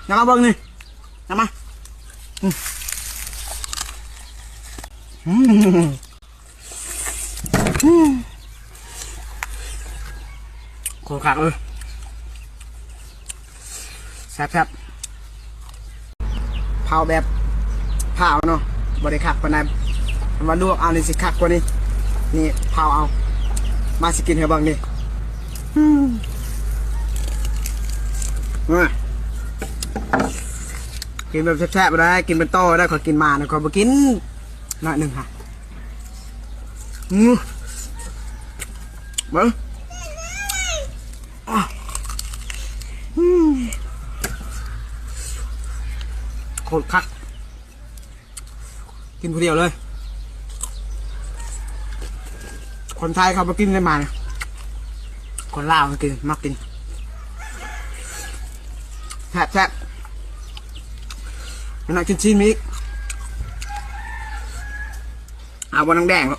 ນຳມາເບິ່ງນີ້ ນຳມາ ອືມ ອືມ ໂຄດຄັກເລີຍ ແຊບໆ ເຜົາແບບເຜົາເນາະ ບໍ່ໄດ້ຄັກປານໃດ ຄັນວ່າລວກເອົານີ້ຊິຄັກກວ່ານີ້ ນີ້ເຜົາເອົາ ມາຊິກິນໃຫ້ເບິ່ງນີ້ ອືມ ມາ ກິນແບບແຊບໆ ບໍ່ໄດ້ ກິນເປັນໂຕໄດ້ ຂ້ອຍກິນມານະ ຂ້ອຍບໍ່ກິນ ໜ້ອຍໜຶ່ງຫະ ອືມ ເບິ່ງ ອືມ ໂຄດຄັກ ກິນຜູ້ດຽວເລີຍ ຄົນໄທເຂົາບໍ່ກິນເລີຍໝາ ຄົນລາວມັນກິນ ມັກກິນ ແຊບໆ ມັນໜ້າກິນຊີ້ນມີອີກ ເອົາບໍ່ ແດງໆ ອືມ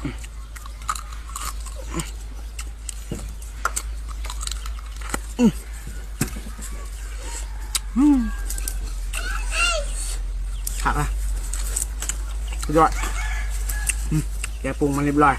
ອືມ ຄັກນະ ສຸດຍອດ ອືມ ແກະປຸງມາຮຽບຮ້ອຍ